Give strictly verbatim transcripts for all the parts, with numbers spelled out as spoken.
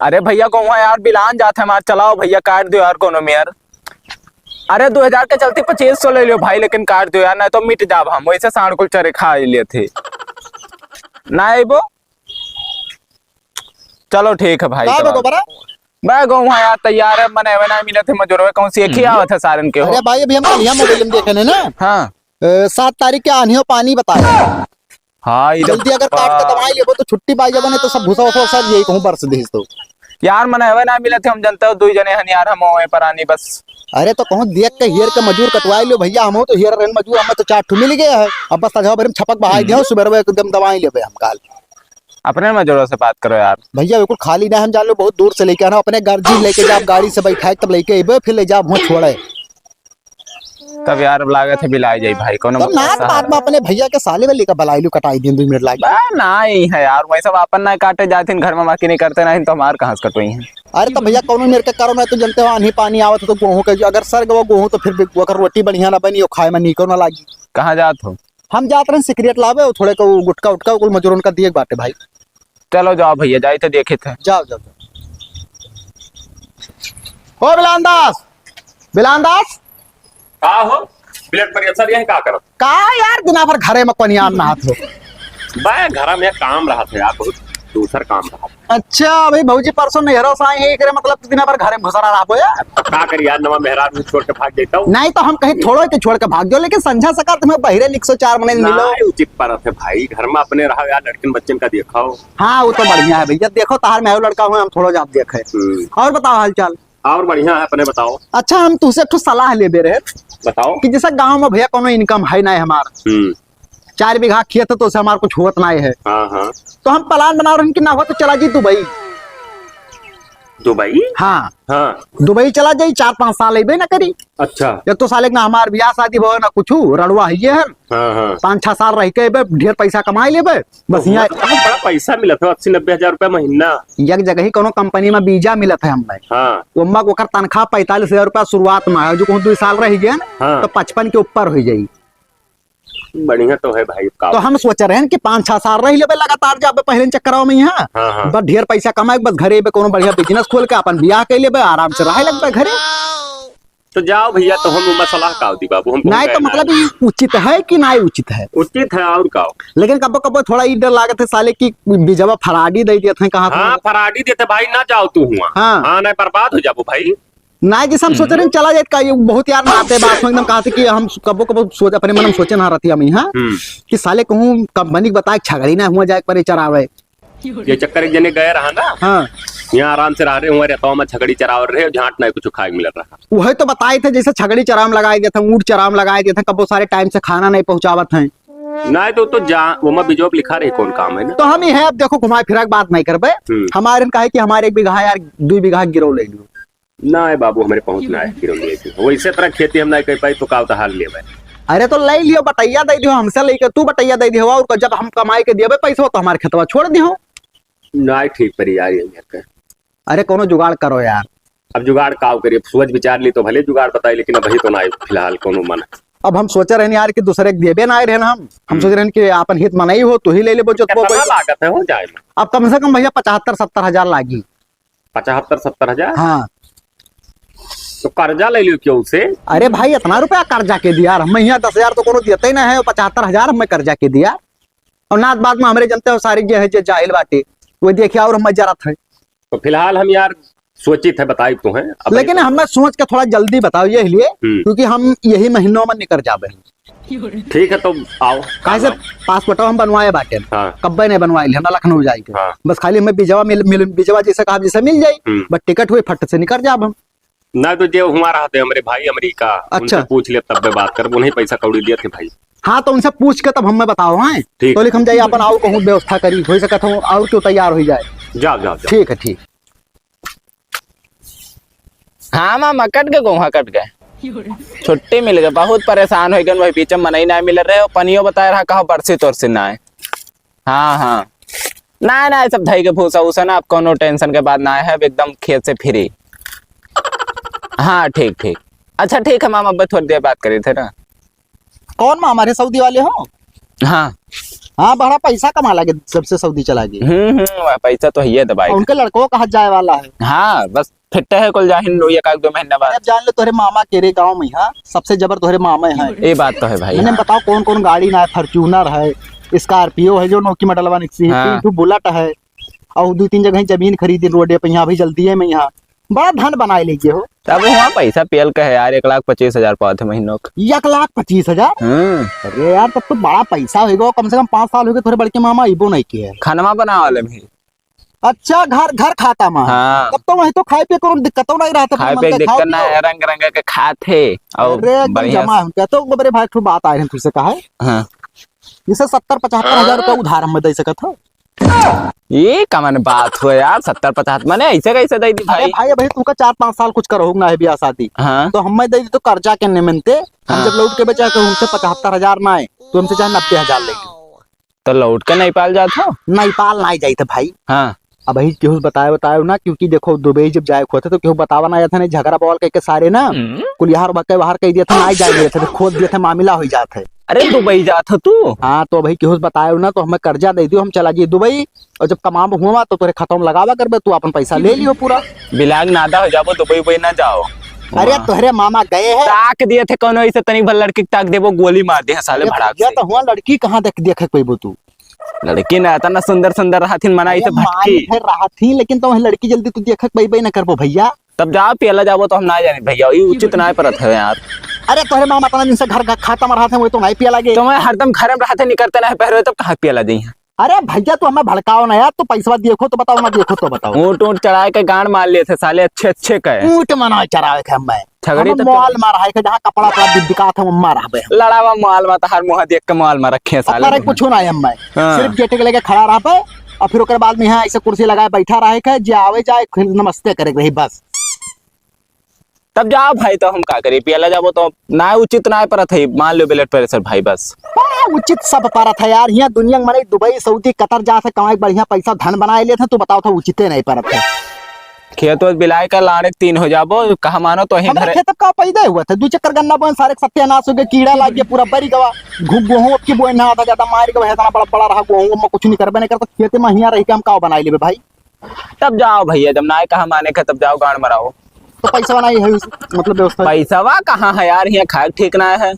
अरे भइया, गोहूँ यार बिलान जात है हमार, चलाओ भइया, काट दियो यार कोनो मेर। अरे दो हजार के चलती पच्चीस सौ ले लियो भाई, लेकिन काट दियो यार, नहीं तो मिट जाब हम, वैसे सांड कुल चरे खा लेत है। ना अइबो? चलो ठीक है भाई, का चलो। बे गोबरा? बे गोहूँ यार तैयार है, मने वे ना मिलत है मजूरवे, कौन सी एक ही हम्म। आवत है सारन के हो। अरे भाई, अभी हम कलिया मोबाइल में देखे ने ना। हाँ। ए, सात तारीख के आन्हियो पानी बताए। हाँ, ई तो जल्दी अगर काट के बा- दवाई लेबो तो छुट्टी पाई जाबो, नहीं तो सब भूसा उसा सब यही कहूँ बरस दिस तो। यार, मनहवे ना मिलत है, हम जनते हो, दुई जने हन यार, हम वहीं पर आनी बस। अरे, तो कहूँ देख के हियर के मजूर कटवाई लियो भइया, हम तो हियर रहन मजूर, हमें तो चार ठो मिल गया है। अब बस सजवा भरी में छपक बहाई दियो, सुबह एकदम दवाई लेबे हम काल। अपने मजूरों से बात करो यार। भइया, बिल्कुल खाली ना हम जान लो, बहुत दूर से लेके आना, अपने गाड़ी लेके जाब, गाड़ी से बैठाए तब लेके अइबे, फिर ले जाब, वहाँ छोड़े। तब यार, अब लागत है बिलाय जाई भाई, कोनो तो ना, बात बा, अपने भइया के साले वाले का बलाइलू, कटाई दिन, दो मिनट लागी। बा, ना ही है यार, वही सब अपन ना काटे जाथिन घर में, बाकी नहीं करते ना, तो हमार कहाँ से कटोई है? अरे तो भइया, कोनो मेर के करो ना, तो जनते हो, आन्ही पानी आवत हो तो गोहूँ के, अगर सर गवा गोहूँ तो फिर भी ओकर रोटी बढ़िया ना बनी, और खाए में नीको ना लागी। कहाँ जात हो? हम जात रहन सिगरेट लावे, और थोड़े को गुटखा उटखा कुल मजूरन का दिए के बाटे भाई। चलो जाओ भइया, जाई तो देखित है। जाओ, जाओ, जाओ। ओ बिलान दास, बिलान दास। का हो? ब्लड प्रेशर यही का करत? का यार, दिना भर घरे में कोनियान नहात हो? बा, घरा में काम रहत है यार, बहुत दूसर काम रहत है। अच्छा, अभी भौजी परसों नैहरों से आई है, एकरे मतलब तू दिना भर घरे में घुसरा रहबो यार? अब का करी यार, नवा मेहरारू छोड़ के भाग जाता हूँ। नहीं तो हम कहीं थोड़ो के छोड़ के भाग जाओ, लेकिन संझा सका तुम्हें बहिरे लिख सौ चार मने मिलो। नहीं उचित परत है भाई, घर में अपने रहो यार, लड़किन बच्चन का देखो। हाँ, वो तो बढ़िया है भइया। देखो, तहार में आयो लड़का हुआ, हम थोड़ो जाब देखे। हम्म। और बताओ हाल चाल? और बढ़िया है, अपने बताओ। अच्छा, हम तुझसे एक ठो सलाह लेबे रहे। बताओ। कि जैसे गाँव में भइया कोनो income है ना हमार। हम्म। चार बीघा खेत है, तो उसे हमार कुछ होत ना है। हाँ, हाँ। तो हम plan बना रहे हैं कि ना हो तो चला जी दुबई। दुबई? हाँ। हाँ। दुबई चला जाई, चार पाँच साल अइबे ना करी। अच्छा। एक तो साले ना हमार बियाह शादी भवे ना कुछ, रड़ुआ है ये है। हाँ, हाँ। पाँच छह साल रह के अइबे, ढेर पैसा कमाई लेबे, बस तो यहाँ हुआँ तो बहुत बड़ा पैसा मिलत है, अस्सी नब्बे हजार रुपया महीना। एक जगह ही कोनो company में visa मिलत है हमें। हाँ। ओम्मा ओकर तनख्वाह पैंतालीस हजार रुपया शुरुआत में है, जो कहूँ दो साल रह गए ना, हाँ। तो पचपन के ऊपर हो जाई। बढ़िया तो है भाई, का तो हम सोच रहे हैं कि पाँच छह साल रह लेबे लगातार, जाबे पहले चक्करवा में यहाँ। हाँ, हाँ। बस ढेर पैसा कमाए, बस घरे पे कोनो बढ़िया business खोल के अपन बियाह कर लेबे, आराम से रहे लगबे घरे। तो जाओ भइया, तो हम उमा सलाह का दी बाबू, हम नहीं तो मतलब ये उचित है कि नहीं उचित है? उचित है, और का? लेकिन कबो कबो थोड़ा ई डर लागत है साले कि बिजवा फराडी दे देत हैं, कहाँ हाँ, फराडी देते भाई, ना जाओ तू हुआँ। हाँ। हाँ, नहीं बर्बाद हो जाबो भाई। ना, जैसे हम सोच रहे हैं, हम्म। चला जाए का, ये बहुत यार नाते बात हो एकदम, कहा थे कि हम कबो कबो सोच, अपने मन में सोचे ना रहती हम यहाँ हम्म। कि साले कहूँ company के बताए छगड़ी ना हुआ जाए परे चरावे। ये चक्कर एक जने गए रहा ना। हाँ। यहाँ आराम से रह रहे हुए, रहता में छगड़ी चराव रहे, झांट नहीं कुछ खाए मिल रहा। वही तो बताए थे, जैसे छगड़ी चराव में लगाए देते हैं, ऊँट चराव में लगाए देते हैं, कबो सारे time से खाना नहीं पहुँचावत हैं। नहीं तो, तो जा, वो मैं बिजोप लिखा रहे कौन काम है ना। तो हम ही है, अब देखो घुमाए फिरा के बात नहीं करबे। हम्म। हमारे कहे कि हमारे एक बीघा यार, दो बीघा गिरो ले लियो। ना है बाबू, हमरे पहुँच ना है, गिरौंडी ऐसी। वैसे तरह खेती हम ना कर पाई, तो का उतार ले भाई? अरे तो ले लियो, बटैया दे दियो, हमसे लेके तू बटैया दे दियो, और जब हम कमाई के देबे पैसा, तो हमारे खेतवा छोड़ दियो। ना ठीक परी यार, ये घर का। अरे कोनो जुगाड़ करो यार। अब जुगाड़ का करिए, सोच विचार ली तो भले जुगाड़ बताई, लेकिन अभी तो ना है फिलहाल कोनो मन। अब हम सोचे रहन यार कि दूसरे के देबे ना आए रहन हम। हम हम्म। सोचे रहन कि आपन हित मनई हो, तू ही ले लेबो, जोतबो कितना बोई। लागत है हो जाए में? अब कम से कम भइया पचहत्तर सत्तर हजार लागी। पचहत्तर सत्तर हजार? हाँ। तो कर्जा ले लियो क्यों उसे? अरे भाई, इतना रुपया कर्जा के दिया यार, हम यहाँ दस हजार तो कोनो देते ही ना है, पचहत्तर हजार हमें कर्जा के दिया। और नात बात में हमरे जनते हो सारी जे है जे जाहिल बाटे, वो देखिए और हम जरत है। तो फिलहाल हम यार सोचित है बताई तो हैं। अब लेकिन हमें सोच के थोड़ा जल्दी बताओ ये लिए, हम्म। क्योंकि हम यही महीनों में निकल जाबे। ठीक है, तो आओ। काहे से पासपोर्टवा हम बनवाए बाटे। हाँ। कब्बे नहीं बनवाए, हम लखनऊ जाए के। हाँ। बस खाली हमें बीजवा मिल, मिल, बीजवा जैसे कहा जैसे मिल जाई, हम्म। बस टिकट हुए, फट से निकल जाब हम। ना तो जे हुआ रहते हमरे भाई अमेरिका, अच्छा। उनसे पूछ ले, तब बात करब, उन्हीं पैसा कौड़ी दिए थे भाई। हाँ, तो उनसे पूछ के तब हमें बताओ, हैं? ठीक। तो लिख हम जाइए, अपन आओ कहूँ व्यवस्था करी, हो सकत हो और क्यों तैयार हो जाए। जाओ, जाओ, जाओ। ठीक है, ठीक। हाँ मामा, कट गए, गोहा कट गए। छुट्टी मिल गए, बहुत परेशान हो गए, वही बीच में मनई ना मिल रहे, और पनियो बताए रहा, कहा बरसी तोरसी ना है। हाँ, हाँ। ना, ना, ये सब धई के भूसा उसा ना, अब कोनो tension के बात ना है, अब एकदम खेत से free। हाँ, ठीक, ठीक। अच्छा, ठीक है मामा, अब थोड़ी देर बात करी थे ना। कौन मामा रे, सऊदी वाले हो? हाँ। हाँ, बड़ा पैसा कमा लागे जब से सऊदी चला गए। हम्म, हम्म, वह पैसा तो है दबाई। और उनके लड़को कहाँ जाए वाला है? हाँ, बस फिट है, कुल जाहिन लोग एक आध दो महीना बाद। अब जान लो, तोहरे मामा के रे गाँव में, हाँ, सबसे जबर तोहरे मामा है। ये बात तो है भाई, मैंने हाँ। बताओ, कौन कौन गाड़ी ना है, Fortuner है, Scorpio है, जो नौकी मॉडल वाली सी, हाँ। तीन ठो Bullet है, और दो तीन जगह जमीन खरीदी रोडे पे, यहाँ भी जल्दी है मैं यहाँ। बड़ा धन बनाए लीजिए हो। तब वहाँ पैसा पेल का है यार, एक लाख पच्चीस हजार पावत है महीनों का। एक लाख पच्चीस हजार? हम्म। अरे यार, तब तो बड़ा पैसा होगा, कम से कम पाँच साल हो गए तोहरे बड़के मामा इबो नहीं किए। खानमा बनावा ले भाई। अच्छा, घर, घर खाता मा? हाँ। तब तो वही तो खाए पिए करो, दिक्कतों नहीं रहता, खाए पिए दिक्कत ना है, रंग रंग के खात है और अरे, एकदम बढ़िया जमा से। हम कहते हो, बड़े भाई, एक ठो बात आए हैं तुझसे कहा है। हाँ। जैसे सत्तर पचहत्तर हजार रुपया उधार हम दे सकत हो। ये कमन बात हो यार, सत्तर पचहत्तर, माने ऐसे कैसे दे दी अरे भाई? भाई, अभी तुमका चार पाँच साल कुछ करो ना है ब्याह शादी, हाँ। तो हमें दे दी तो कर्जा के निमित्ते, हम हाँ। जब लौट के बेचा तो हमसे पचहत्तर हजार ना आए, तो हमसे चाहे नब्बे हजार ले लो। तो लौट के नेपाल जात हो? नेपाल ना जाइत है भाई। हाँ। अब ही केहू बताए, बताए ना, क्योंकि देखो, दुबई जब जाए के होते तो केहू बतावा ना जाता, नहीं झगड़ा बवाल करके सारे ना, हम्म। कुलिहार बके बाहर कह दिया था, ना जाए दिया था, तो खोद दिया था, मामला हो जात है। अरे, दुबई जात हो तू? हाँ, तो भाई केहू बताए ना, तो हमें कर्जा दे दियो, हम चला जाइए दुबई, और जब कमाब हुआ तो तोरे खाता में लगावा करबे, तू अपन पैसा ले लियो पूरा। बिलाग नादा हो जाबो, दुबई उबई ना जाओ। अरे, वहाँ। तोहरे मामा गए हैं। ताक दिए थे कोनो ऐसे तनी भर लड़की के ताक देबो, गोली मार दे हैं साले अरे, भड़ाक भैया, से। तो हुआ लड़की कहाँ देख, देखे के पैबो तू? लड़की ना इतना सुंदर सुंदर रहथिन, मना अरे, इसे मान भटकी। है रहथिन, लेकिन तो वही लड़की जल्दी तू देखे के पैबे ना करबो भैया। तब जा पियला जाबो तो हम ना जानी भैया, ये उचित ना परत है यार। अरे, तोहरे मामा इतना दिन से घर का खाता में रहते हैं, वो तो नहीं पियला गे। तो मैं हरदम घर में रहते, निकलते नहीं पहरे, तब कहाँ पियला जाई हैं? अरे भैया, तू हमें भड़काओ ना यार, तू पैसवा देखो तो बताओ, ना देखो तो बताओ। ऊँट, ऊँट चढ़ाए के गांड मार लिए थे साले, अच्छे, अच्छे कहे। ऊँट मना चरावे के हमें। छगड़ी हमें तो मॉल में रहे के, जहाँ कपड़ा उपड़ा बि-, बिकात है, वहाँ रहबे हम। लड़ावा मॉल में, तहार मुँह देख के मॉल में रखे हैं अब साले करे तुमने। कुछ ना है हमें। हाँ। सिर्फ गेटे के लेके खड़ा रहबे, और फिर ओकर बाद में यहाँ ऐसे कुर्सी लगाए बैठा रहे के, जे आवे जाए, फिर नमस्ते करे के रही बस। तब जाओ भाई, तो हम का करी? पियला जाबो तो ना उचित ना परत है, मान लो blood pressure भाई, बस। बड़ा उचित सब परत है यार, यहाँ दुनिया में मने दुबई, सऊदी, कतर जात है, कमाई बढ़िया पैसा, धन बनाए लेत है, तू बताओ तो उचिते नहीं परत है। खेत वेत बिलाए का लाड़े तीन हो जाबो, कहा मानो तो ही हमरे घरे। खेत का पैदा हुआ था, दो चक्कर गन्ना बोए, सारे सत्यानाश हो गए, कीड़ा लाग गया, पूरा बरी गवा, घु-, गेहूं अब की बोए ना आधा ज्यादा मार गवा, इतना बड़ा बड़ा रहा गेहूं, हम कुछ नहीं करबे नहीं करता, खेत में हियाँ रह के हम का बनाए लेबे भाई? तब जाओ भैया, जब नाय कहा माने के, तब जाओ गांड मराओ। तो पैसा नहीं है उस, मतलब, व्यवस्था? पैसावा कहाँ है यार, यहाँ खाए ठीक ना है।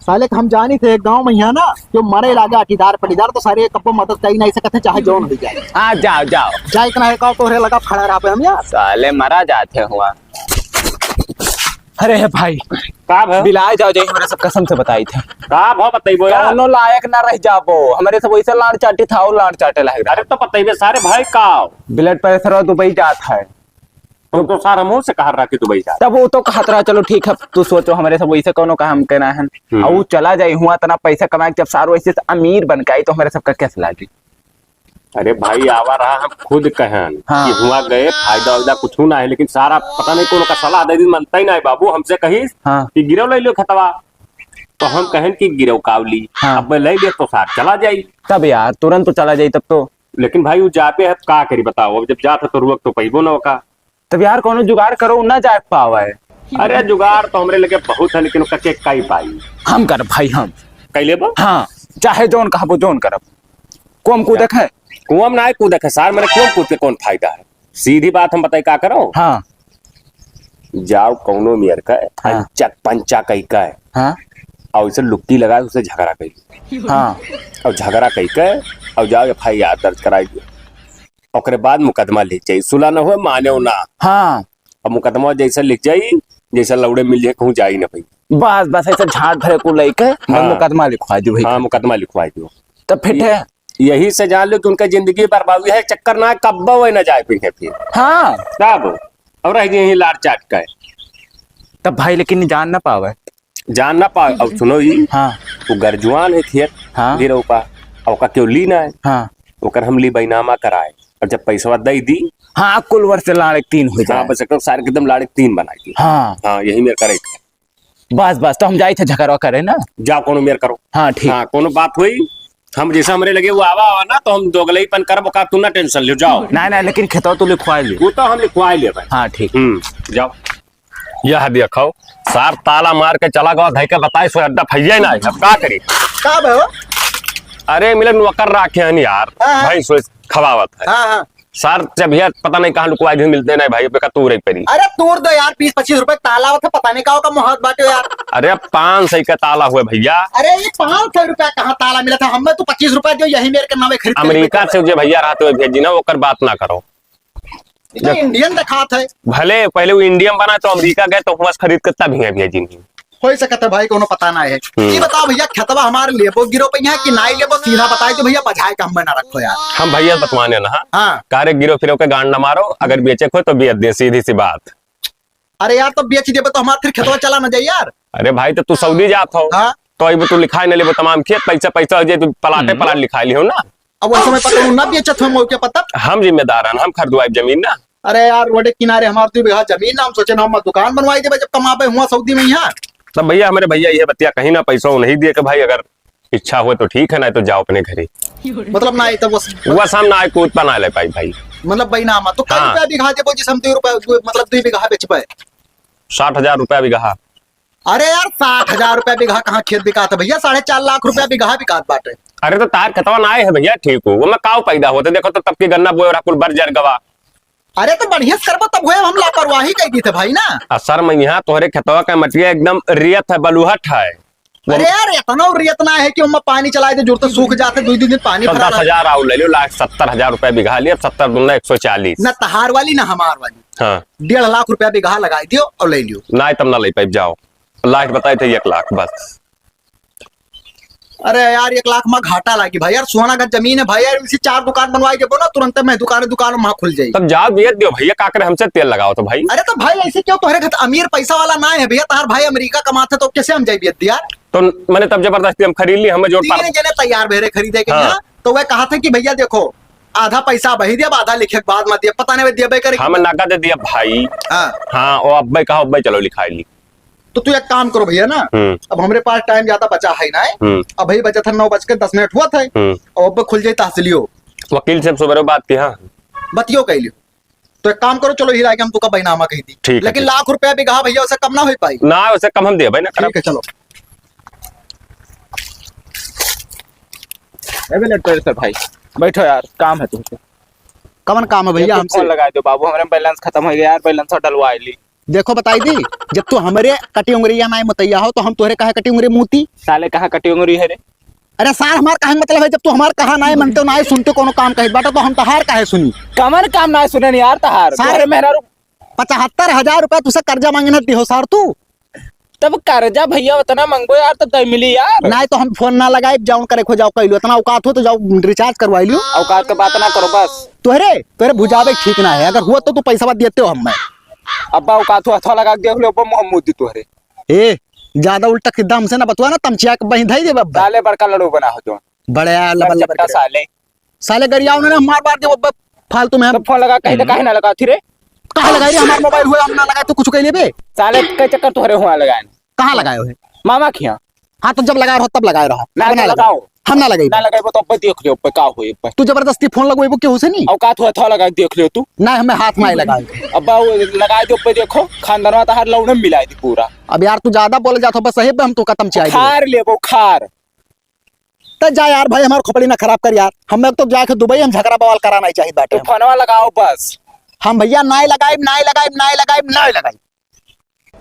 साले के हम जानी थे, एक गांव में यहाँ ना, जो मरे लागे अटीदार पटीदार, तो सारे कब्बो मदद करी नहीं सकते, चाहे जौन हो जाए। हाँ, जाओ, जाओ। जाए इतना है, का तोहरे लगा खड़ा रहा पे हम यार। साले मरा जाते हुआ। अरे हे भाई, का भा? बिलाए जाओ, जाई हमरे सब कसम से बताई थे। का भा बतइबो यार? कौनो लायक ना रह जाबो, हमरे सब वैसे लाड़ चाटी था और लाड़ चाटे लायक रहा। अरे तो बतइबे सारे भाई का? Blood pressure और दुबई जात है। तो, तो सार हमहू से कहत रहा कि दुबई जात। तब वो तो कहत रहा, चलो ठीक है, तू सोचो, हमरे सब वैसे कौनो काम के ना है। हम्म। और वो चला जाई हुआ इतना पैसा कमाए, जब सारो ऐसे से अमीर बन के आई तो हमरे सबका कैसे लागी? अरे भाई, आवा रहा, हम खुद कहन हाँ। कि हुआ गए, फायदा वायदा कुछ ना है, लेकिन सारा पता नहीं कौन का सलाह दे दी, मनता ही ना है बाबू। हमसे कहिस हाँ। कि गिरव ले लो खेतवा, तो हम कहन कि गिरव कावली, हाँ। अब मैं ले लिया तो सार चला जाई। तब यार, तुरंत तो चला जाई तब तो। लेकिन भाई, वो जाते है, का करी बताओ, अब जब जात है तो रुक तो पैबो ना होका। तब यार, कौनो जुगाड़ करो, ना जाए पावे। अरे, जुगाड़ तो हमरे लगे बहुत है, लेकिन ओका के काई पाई? हम करब भाई, हम। कई लेबो? हाँ, चाहे जौन कहबो, जौन करब। कुआं में कूदे के है? कुआं में ना कूदे के है, सार, मने कुआं में कूद के कौन फायदा है? सीधी बात हम बताई, का करो? हाँ। जाओ कौनो मेर का, हाँ। चक पंचा कई का है। हाँ। और उसे लुक्की लगा, उसे झगड़ा कई। हाँ। और झगड़ा कई के, और जाओ F I R दर्ज कराई दियो। ओकरे बाद मुकदमा लिख जाई, सुलह न होए, माने ना। हाँ। अब मुकदमा जैसे लिख जाई, जैसे लौड़े मिल जाए, कहूँ जाई ना पाई। बस, बस, ऐसे झांट भरे को लेके बस हाँ। मुकदमा लिखवा दो भाई। हाँ, मुकदमा लिखवा दो। तब फिट ये, है। यही से जान लो कि उनका जिंदगी बर्बाद हुई है, चक्कर ना कब्बो वही ना जाए पाई फिर। हाँ। तब, और रह गए यहीं लाड़ चाट का है। तब भाई, लेकिन जान ना पावे। जान ना पावे। अब सुनो ही, हाँ। वो गरजुआन है थिएट, हाँ। गिरव का, और ओका क्यों ली ना है? हाँ। ओकर हम ली बैनामा कराए, और जब पैसवा दे दी, हाँ, कुल वर्ष लाड़े तीन हो जाए। हाँ, बस एकदम सारे एकदम लाड़े तीन बनाई दी। हाँ। हाँ, यही मेर करे। बस, बस, तो हम जाई थे झगड़वा करे ना। जाओ, कोनो मेर करो। हाँ, ठीक। हाँ, कोनो बात हुई, हम जैसे हमरे लगे वो आवा, आवा ना, तो हम दोगलईपन करब, ओका तू ना tension लियो, जाओ। नहीं, नहीं, लेकिन खेतवा तू लिखवा लियो। वो तो हम लिखवा ले भाई। हाँ, ठीक। हम्म, जाओ। यह देखो, सार ताला मार के चला गवा, धइ के बताए सो अड्डा फैये ना, अब का करी? का भे हो? अरे मिले नौकर राखे हन यार, हाँ, हाँ। भैंस वैंस खवावत है। हाँ, हाँ। सार जब भैया पता नहीं कहाँ लुकवाए दिन मिलते नहीं भाई, पे का तूरे परी। अरे तूर दो यार, बीस पच्चीस रुपए ताला होता, पता नहीं का होगा मोहत बाटे यार। अरे पाँच सौ का ताला हुए भैया। अरे ये पाँच सौ रुपया कहाँ ताला मिला था, हमें तो पच्चीस रुपया दियो, यही मेरे के नावे खरीद के अमेरिका लेके से जे भैया रहते हुए भेजी ना, ओकर बात ना करो। ये तो जब इंडियन दिखात है। भले पहले वो इंडियन बना तो अमेरिका गए तो हुआ से खरीद के तब हियाँ भेजी नहीं। हो सकत है भाई, कोनो पता ना है। हम्म। ये बताओ भैया, खेतवा हमार लेबो गिरो पे यहाँ कि नाई लेबो, सीधा बताई दो भैया, बजाए का हमें ना रखो यार। हम भैया से बतवाने ना, हाँ। हाँ। कारे गिरो फिरो के गांड ना मारो, अगर बेचे को तो बेच दे, सीधी सी बात। अरे यार, तो बेच देबे तो हमार फिर खेतवा चला ना जाए यार। अरे भाई, तो तू सऊदी जात हो, हाँ। तो अब तू लिखाए न लेबो तमाम खेत, पैसा पैसा हो जाए, तू प्लाटे हम्म। प्लाट लिखा लिहो ना। अब वैसे में पता ना बेचत हो मौके पर तब। हम जिम्मेदार हैं, हम खरीदवाए जमीन ना। अरे यार, रोडे किनारे हमार दुई बीघा जमीन ना, हम सोचे ना हम दुकान बनवाई देबे जब कमाबे हुआ सऊदी में यहाँ। तब भैया, हमारे भैया ये बतिया कहीं ना पैसा नहीं दिए कि भाई अगर इच्छा हो तो ठीक है, ना तो जाओ अपने घरे। मतलब ना, ये तो बस वह सामने आए कूद पर ना ले पाई भाई। मतलब भाई ना, तो कई हाँ। रुपया बीघा देबो जिस हम दुई रुपया, मतलब दुई बीघा बेचबे? साठ हजार रुपया बीघा। अरे यार, साठ हजार रुपया बीघा कहाँ खेत बिकात है भैया? साढ़े चार लाख रुपया बीघा बिकात बाटे। अरे तो तार खेतवा ना आए है भैया, ठीक हो, वो में काव पैदा होते, देखो तो तब की गन्ना बोए रहा, कुल बर जर गवा। अरे तो बढ़िया से करबो तब होए, हम लापरवाही कह दी थे भाई ना। आ सर, मैं यहाँ तोहरे खेतवा का मटिया एकदम रियत है, बलुहट है। अरे यार, इतना रियत ना है कि ओमा पानी चलाए दे, जुड़ते सूख जाते, दुई, दुई दिन पानी तो भरा दस हजार आउ ले लियो, लाख सत्तर हजार रुपया बीघा लिया, सत्तर दूना एक सौ चालीस। ना तहार वाली, ना हमार वाली। हाँ। डेढ़ लाख रुपया बीघा लगाई दियो और ले लियो। ना, तब ना ले पाइब, जाओ। लास्ट बताए थे एक लाख बस। अरे यार, एक लाख में घाटा लागी भाई यार, सोना का जमीन है भाई यार, इसी चार दुकान बनवाई देबो ना, तुरंत में दुकान, दुकान वहाँ खुल जाई। तब जाओ, बेच दियो भैया, का करे, हमसे तेल लगाओ तो भाई। अरे तो भाई, ऐसे क्यों, तोहरे घर अमीर पैसा वाला ना है भैया, तार भाई अमेरिका कमाते तो कैसे हम जाई बेच दिया? तो मैंने तब जबरदस्ती हम खरीद ली, हमें जोर तीन पार जने तैयार भेरे खरीदे के हाँ। यहाँ, तो वह कहा थे कि भैया देखो, आधा पैसा अबही दिया, आधा लिखे के बाद में दिया, पता नहीं दिया करे हम नगद दिया भाई। हाँ। हाँ, वो अब्बे कहा, अब्बे चलो लिखाई ली। तो तू एक काम करो भैया ना, हम्म। अब हमरे पास टाइम ज्यादा बचा है ना, हम्म। अबही बचा था नौ बज के दस मिनट हुआ था, हम्म। और अब खुल जाए तहसीलियो। वकील से हम सुबह बात की, हाँ। बतियो कह लियो। तो एक काम करो, चलो हीरा के हम तुका बैनामा कह दी। ठीक है, लेकिन ठीक। लाख रुपया बीघा भैया, उसे कम ना हो पाई। ना, उसे कम हम देबे ना करब। ठीक है, चलो। ए, मिनट पर सर भाई, बैठो यार, काम है तुमसे। कवन काम है भैया एक हमसे? फोन लगा दो बाबू, हमरे बैलेंस खत्म हो गया यार, बैलेंस डलवा ली। देखो बताई दी, जब तू हमरे कटी उंगरिया नाई मुतैया हो, तो हम तोहरे काहे कटी उंगरी मूती? साले कहाँ कटी उंगरी है रे? अरे सार, हमार काहे मतलब है, जब तू हमार कहा नाई मनते हो, नाई सुनते कोनो काम कहित बाटा, तो हम तहार काहे सुनी? कमन काम नाई सुने यार तहार? सार, तोहरे मेहरारू पचहत्तर हजार रुपया तुसे कर्जा मांगे ना दिहो सार तू। तब कर्जा भैया उतना मंगो यार, तब तय मिली यार। नाई तो हम फोन ना लगाई, जाउन करे खो जाओ, कह लो, इतना औकात हो तो जाओ रिचार्ज करवाई लियो। औकात के बात ना करो बस। तोहरे, तोहरे बुझावे ठीक ना है, अगर हुआ तो तू पैसा देते हो हमें। अब्बा औकात हो, हथवा लगा के देख लो, अब्बा मोहम्मद दी तोहरे। ए, ज्यादा उल्टा सीधा हमसे ना बतवा ना, तमचिया के बही धई देबे अब्बा। साले बड़का लड़ो बना हो जो। बड़े आ, लबल लबर चट्टा करे। साले। साले गरिया उन्होंने मार मार देबे अब्बा, फालतू में हम। तो फोन लगा, कहीं तो काहे ना लगा थी रे? काहे लगाई रे? हमार मोबाइल हुए, हम ना लगाए तो कुछ कह लेबे। साले के चक्कर तोहरे हुआ लगाए। कहाँ लगाए हो? मामा खिया। हाँ, तो जब लगाए रहो, तब लगाए रहो। ना अब तो ना लगाओ। लगाओ। हम ना लगाई। ना लगाई, वो तो अब्बे देख लियो, अब्बे का होई, अब्बे। तू जबरदस्ती फोन लगवाइबो केहू से नहीं? औकात हुआ, थोड़ा लगा के देख लियो तू। ना, हमें हाथ ना लगाए। अब्बा वो लगा दो, अब्बे देखो, खानदानवा तहार लौड़े मिला दी पूरा। अब यार, तू ज्यादा बोले जात हो, बस सही पे हम तो खत्म चाहिए। खार लेबो, खार। त जा यार भाई, हमार खोपड़ी ना खराब कर यार। हम तो जाके दुबई हम झगड़ा बवाल करा नहीं चाहिए बाटे। तू फोनवा लगाओ बस। हम भैया नाई लगाइब, नाई लगाइब, नाई लगाइब, नाई लगाइब।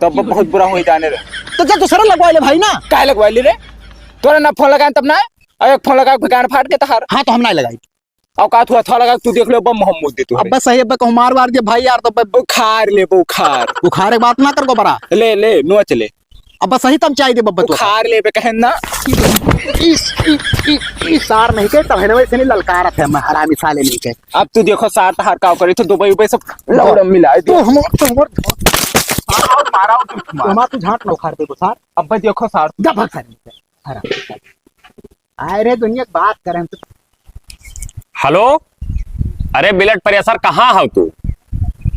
तब बहुत बुरा होई जाने रे। तो जा दूसरा लगवा ले भाई ना। काहे लगवा ले रे? तोरा ना फोन लगाए तब ना, और एक फोन लगा के गांड फाट के तहार। हाँ, तो हम ना लगाई। औकात हुआ था लगा, तू देख लो, बम मोहम्मद दे तू। अब बस सही, अब कहूँ मार वार दे भाई यार, तो अब बुखार ले, बुखार। बुखार एक बात ना कर को बड़ा। ले, ले, नोच ले। अब बस सही तम चाय दे बब्बा तो। बुखार ले बे कहन ना। इस, इस, इस, इस सार नहीं के, तब है ना वैसे नहीं ललकारत है, मैं हरामी साले नहीं के। अब तू देखो सार तहार का करे, तो दुबई उबई सब लौड़म मिला दे। तो हम, तो हमर मारा, मारा, तू मार। हमार तू झांट ना उखाड़ दे, बुखार। अब भाई देखो सार। जा भाग सारे। हरा। आए रे दुनिया की बात करें तो। हेलो, अरे बिलट प्रेशर, कहाँ हो तू?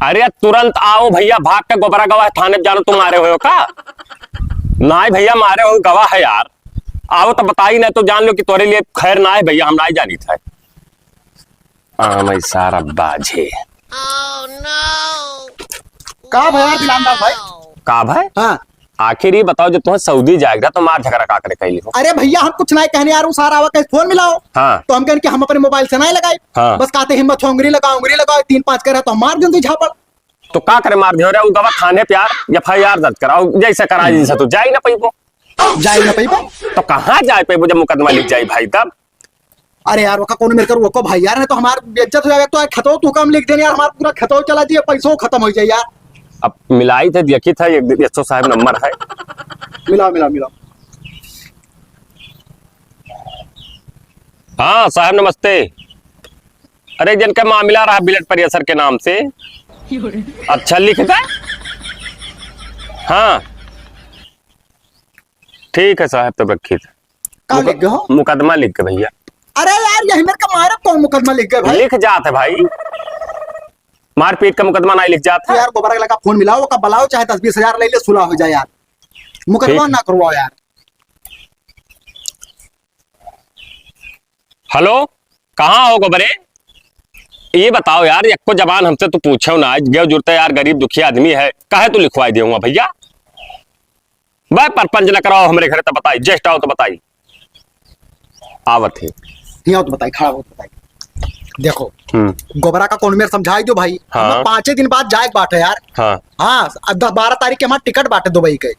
अरे तुरंत आओ भैया, भाग के गोबरा गवाह थाने जानो, तुम मारे हो का? नाई भैया, मारे हो गवाह है यार। आओ तो बताई, नहीं तो जान लो कि तोरे लिए खैर ना है भैया, हम नाई जानी था। आ, मैं सारा बाझे। का भैया दिलानदार भाई? का भाई? हाँ। आखिर ई बताओ, जब तुहैं सऊदी जाए के रहा, तो मार झगड़ा का करे कैली हो? अरे भइया, हम कुछ नाहीं कहने यार, उ सार आवा कहे फोन मिलाओ। हाँ। तो हम कहन कि हम अपने मोबाइल से नाहीं लगाई। हाँ। बस कहते हिम्मत हो, उंगरी लगाओ, उंगरी लगाओ, तीन पाँच करे तो हम मार देन झापड़। तो का करे मार दियो रे, उ गवा थाने पे यार, एफ आई आर दर्ज कराओ, जैसे करा, जैसे तो जाई ना पइबो। जाई ना पइबो? तो कहाँ जाए पइबो जब मुकदमा लिख जाई भाई तब? अरे यार, ओका कौन मेर करू, ओको भाई यार, नहीं तो हमार बेइज्जत हो जाएगा। तो खेतवा तू काम लिख देने यार, हमार पूरा खेतवा चला दिए, पैसो खत्म हो जाए यार। अब मिलाई थे, देखी था, एक दिन एस ओ साहब नंबर है। मिलाओ, मिलाओ, मिलाओ। हाँ साहब, नमस्ते। अरे, जिनका मामला रहा बिलेट प्रेशर के नाम से। अच्छा, लिख दे। हाँ, ठीक है साहब, तब रखी थे। का मुक-, लिख गए हो? मुकदमा लिख गए भइया। अरे यार, यही मेरे का मारे कौन मुकदमा लिख गए भाई? लिख जात है भाई, मारपीट का मुकदमा नाहीं लिख जात है। यार, गोबरा के लगा फोन मिलाओ, ओका बुलाओ, चाहे दस बीस हजार ले ले, सुलह हो जाए यार, मुकदमा ठीक। ना करवाओ यार। हेलो, कहाँ हो गोबरे? ये बताओ यार, एक्को जबान हमसे तू पूछो ना, आज गयो जुरते यार, गरीब दुखिया आदमी है, काहे तू लिखवाई देउंगा भइया? बे परपंच न कराओ हमरे घरे, तब बताई, जेस्ट आओ तो बताई। आवत है। नहीं आओ तो बताई, खड़ा हो तो बताई। देखो, हम्म। गोबरा का कौन मेर समझाई दो भाई, हाँ। हमें पाँचे दिन बाद जाए के बाटे यार। हाँ। हाँ, अब दस बारह तारीख के हमार टिकट बाटे दुबई के।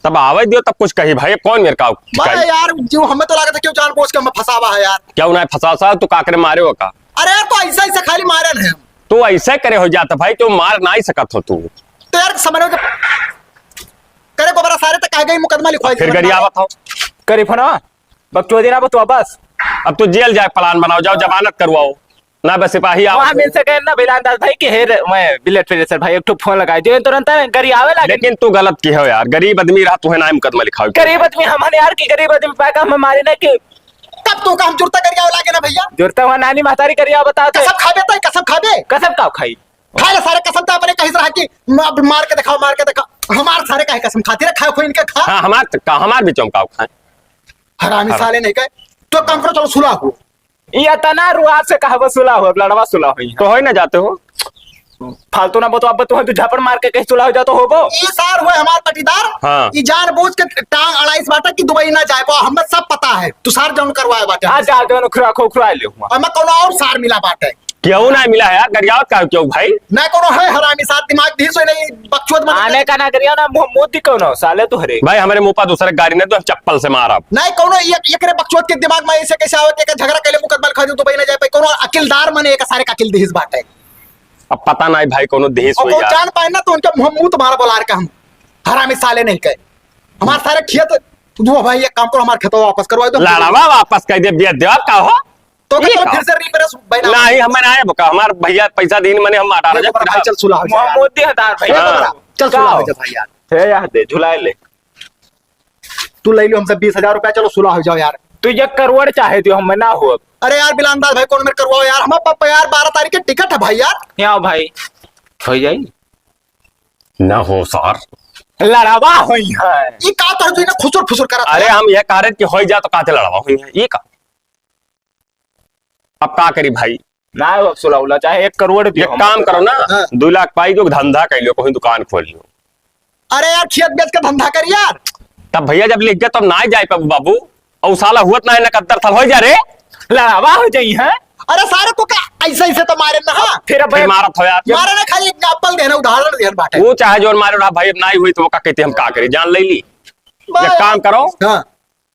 तब आवे दियो, तब कुछ कही भाई, कौन मेर का बा टिकाई? यार, जो हमें तो लागत है क्यों जानबूझ के हमें फंसावा है यार। क्यों ना फंसा सा, तू काकरे मारे हो का? अरे यार, तो ऐसा, ऐसा खाली मारे नहीं हम। तू ऐसे करे हो जाता भाई, तू मार नाहीं सकत हो तू। तो यार, समझ में करे गोबरा सारे तो कह गई मुकदमा लिखवाई फिर दे, गड़ी आवत हो। करी फोन, बकचोदी ना बतुआ बस। अब तू जेल जाए प्लान बनाओ, जाओ जमानत करवाओ। ना बस सिपाही आओ। वहाँ मिल सके ना बिलान दास भाई कि हे रे, मैं बिलेट प्रेशर भाई, एक ठो फोन लगाई दियो, तुरंत गड़ी आवे लागे। लेकिन तू गलत की हो यार, गरीब आदमी रहा, तुहे ना मुकदमा लिखाओ। गरीब आदमी हम हन यार, कि गरीब आदमी पाए का हम मारे ना कि। तब तो का हम जुरता गरियावे लागे ना भइया। जुरता हुआ नानी महतारी गरियावे बताओ तो। कसम खाबे तो, कसम खाबे। कसम का खाई? खा ले सारे कसम तो अपने कहीं से रहा कि मा-, मार के दिखाओ, मार के दिखाओ। हमार सारे काहे कसम खाती रे, खाओ खोइन के खा। हाँ, हमार त-, का, हमार भी चमकाओ खाए। हरामी हराम। साले नहीं कहे। तो काम करो, चलो सुलह हो। ये तना रुआ से कहबो सुलह हो, अब लड़वा सुलह होई है। तो होई ना जाते हो। फालतू ना बतो, अब तुहे तू झापड़ मार के कहीं सुलह हो जा तो होबो। ई सार हुए हमार पटीदार, हाँ। ई जानबूझ के टांग अड़ाइस बाटे कि दुबई ना जाए, वो हमें सब पता है। तू सार जौन करवाए बाटे। हाँ, जा जौन खुरा खो खुरा ले हुआ। और मैं कौनो और सार मिला बाटे। क्यों ना मिला है यार, गरियावत का क्यों भाई? ना कौनो है हरामी सार, दिमाग दी सोई नहीं, बकचोद बन आने का ना गरिया ना, मुंह मोती कौनो साले तोहरे। भाई, हमरे मुंह पर दूसरे गाड़ी नहीं तो हम चप्पल से मारब। नहीं कौनो ये, ये करे बकचोद के दिमाग में ऐसे कैसे आवे कि झगड़ा कैले मुकदमा खा दो दुबई ना जाए पाई, कौनो अकिलदार मने एक सारे का अकिल दिहिस बाटे। अब पता नहीं भाई, कोनो देश और हो कौन यार। जान पाए ना, तो उनके मुंह, मुंह तुम्हारा बोला रखा हम। हरामी साले नहीं कहे। हमार सारे खेत, तू दो भाई, एक काम करो, हमार खेतवा वापस करवा दो। लड़वा वापस कर दे, बेच दे, और का हो? तो ये चलो का? फिर से रिफ्रेश बना। नहीं, हम ना आए बका, हमार भैया पैसा दीन मने हम अठारह हजार देखो, भाई, चल सुलह हो जाए। मोदी हटार भाई। हाँ। चल सुलह हो जाए भाई यार। हे यार, दे, झुलाए ले। तू ले लो हमसे बीस हजार रुपया, चलो सुलह हो जाओ यार। तू एक करोड़ चाहे दियो, हम ना हो। अरे यार बिलान दास भाई, कौन मेरे करवाओ यार, हमारे पापा यार बारह तारीख के टिकट है भाई यार। यहाँ भाई, हो जाई। ना हो सर। लड़ावा होई है। ये का तो है, तू इन्हें खुसुर फुसुर करा था अरे यार। हम ये कारण कि होई जा तो काते लड़ावा होई है, ये का? अब का करी भाई? ना हो, अब सुलह उलह, चाहे एक करोड़ दियो एक हम। काम करो ना, हाँ। दो लाख पाई जो धंधा कर लियो, कोई दुकान खोल लियो। अरे यार, खेत बेच के धंधा कर यार। तब भैया जब लिख गया तब ना ही जाए पाबू बाबू, और साला हुआ ना है ना कद्दर साल हो जा रे। लड़ावा हो जाई है। अरे सारे को का ऐसे ऐसे तो मारे ना, हाँ। फिर अब फिर मारत हो यार। मारे ना, खाली एग्जाम्पल देना, उदाहरण देना बाटे। वो चाहे जोन मारे रहा भाई, अब ना ही हुई तो वो का कहते हम का करी, जान ले ली। बस। एक काम करो। हाँ।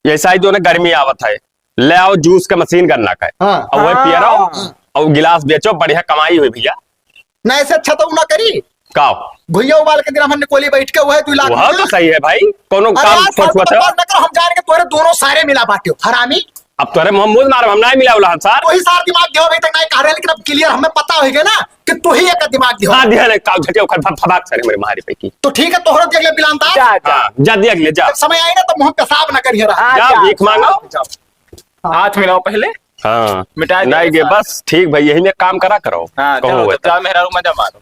ये साइज जो ना गर्मी आवत है, ले आओ जूस के मशीन गन्ना का है। हाँ। और वही पिया रहो, हाँ। और गिलास बेचो, बढ़िया कमाई हुई भैया। ना, ऐसे अच्छा तो ना करी। का? भैया उबाल के दिन हमने कोली बैठ के, वह दो लाख वह रुपया। तो सही है भाई, कोनो अरे काम यार, छोट फालतू छोट है। बकवास ना कर, हम जान के तोरे दोनों सारे मिला बाटे हो, हरामी। अब तोरे मुंह मुंह मारब, हम ना मिला उला सर। वही सार दिमाग दियो अभी तक ना कह रहे, लेकिन अब क्लियर हमें पता हो गया ना कि तू ही एक दिमाग दियो। हाँ, दिया नहीं, काउ झटिया उखड़ फट फटाक सारे मेरे मारी पे की। तो ठीक है, तोहरो देख ले बिलान दास। जा, जा। हाँ, जा देख ले, जा। जब समय आए ना तो मुंह पेशाब ना करिए रहा। हाँ, जा, जा, भीख मांगो। जा। हाथ मिलाओ पहले। हाँ। मिटा दे नहीं गे, साथ। बस ठीक भाई, यही में काम करा करो। हाँ, कहो जाओ, बेटा। जा मेहरारू मजा मारो।